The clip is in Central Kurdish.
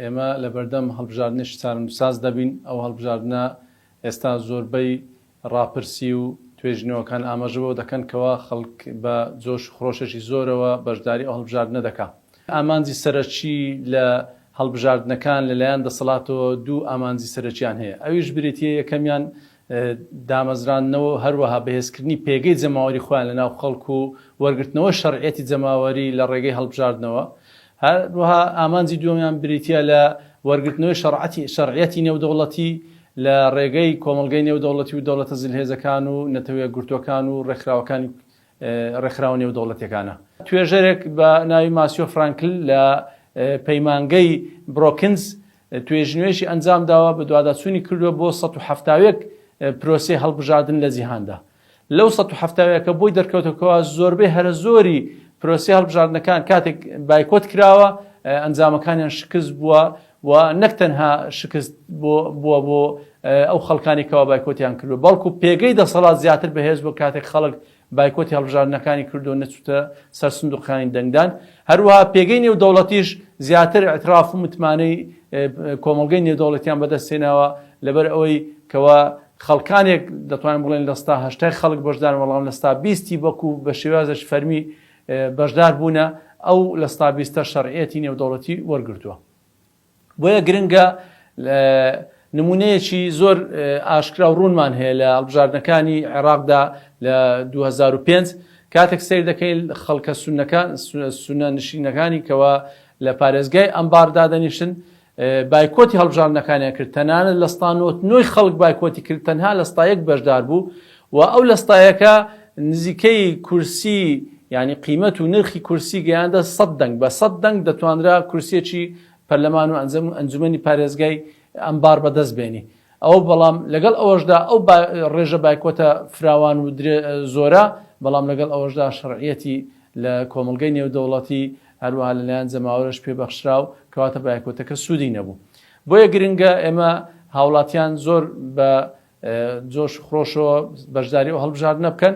ئێمە لەبەردەم هەڵبژاردنێکی چارەنووسساز دەبین، ئەو هەڵبژاردنە ئێستا زۆربەی ڕاپرسی و توێژینەوەکان ئاماژە بەوە دەکەن کەوا خەڵک بە جۆش و خرۆشێکی زۆرەوە بەشداری ئەو هەڵبژاردنە دەکا. ئامانجی سەرەکی لە هەڵبژاردنەکان لەلایەن دەسەڵاتەوە دوو ئامانجی سەرەکیان هەیە ئەویش بریتییە یەکەمیان دامەزراندنەوە و هەروەها بەهێزکردنی پێگەی جەماوەری خۆیان لەناو خەڵک و وەرگرتنەوەی شەرعیەتی جەماوەری لە ڕێگەی هەڵبژاردنەوە. هەروەها ئامانجی دووەمیان بریتییە لە وەرگرتنەوەی شەرعەتی شەرعیەتی نێودەوڵەتی لە ڕێگەی کۆمەڵگەی نێودەوڵەتی و دەوڵەتە زلهێزەکان و نەتەوە یەکگرتووەکان و ڕێکخراوەکانی ڕێکخراوە نێودەوڵەتیەکانە. توێژەرێک بە ناوی ماسیۆ فرانکل لە پەیمانگەی برۆکنز توێژینەوەیەکی ئەنجامداوە، بەدواداچوونی کردووە بۆ 171 پرۆسەی هەڵبژاردن لە جیهاندا. لەو 171 ەکە بۆی دەرکەوتە کەوا زۆربەی هەرە زۆری پرۆسەی هەڵبژاردنەکان کاتێک بایکۆت کراوە ئەنجامەکانیان شکست بووە و نەک تەنها شکست بووە بۆ ئەو خەڵکانی کەوا بایکۆتیان کردووە بەڵکو پێگەی دەسەڵات زیاتر بەهێز بووە کاتێک خەڵک بایکۆتی هەڵبژاردنەکانی کردو نەچووتە سەر سندوقەکانی دەنگدان، هەروەها پێگەی نێودەوڵەتیش زیاتر ئیعتراف و متمانەی کۆمەڵگەی نێودەوڵەتیان بەدەستهێناوە لەبەر ئەوەی کەوا خەڵکانێک دەتوانین بڵێن لە ستا هەشتای خەڵک بەشدارن بەڵام لە ستا بیستی وەکو بە شێوازێکی فەرمی بەشدار بوونە ئەو لە ستا بیستە شەرعیەتی نێودەوڵەتی وەرگرتووە. بۆیە گرنگە نمونەیەکی زۆر ئاشکرا و ڕوونمان هەیە لە هەڵبژاردنەکانی عێراقدا لە 2005 کاتێک سیر دەکەین خەڵکە سونەکان سونە نشینەکانی کەوا لە پارێزگای ئەنبار دادەنیشن بایکۆتی هەڵبژاردنەکانیان کرد تەنانەت لە ستا نۆی خەڵک بایکۆتی کرد تەنها لە ستا یەک بەشدار بوو و ئەو لە ستایەکە نزیکەی کورسی یعنی قیمەت و نرخی کورسی گەیاندە 100 دەنگ بە 100 دەنگ دەتوانرا کورسیەکی پەرلەمان و ئەنجومەنی پارێزگای ئەنبار بەدەست بێنی ئەو بەڵام لەگەڵ ئەوەشدا ئەو ڕێژە بایکۆتە فراوان و زۆرە بەڵام لەگەڵ ئەوەشدا شەرعیەتی لە کۆمەڵگەی نێودەوڵەتی هەروەها لەلایەن جەماوەرەش پێبەخشرا و کەواتە بایکۆتەکە سوودی نەبوو بۆیە گرنگە ئێمە هاوڵاتیان زۆر بە جۆش خرۆشەوە بەشداری ئەو هەڵبژاردنە بکەن.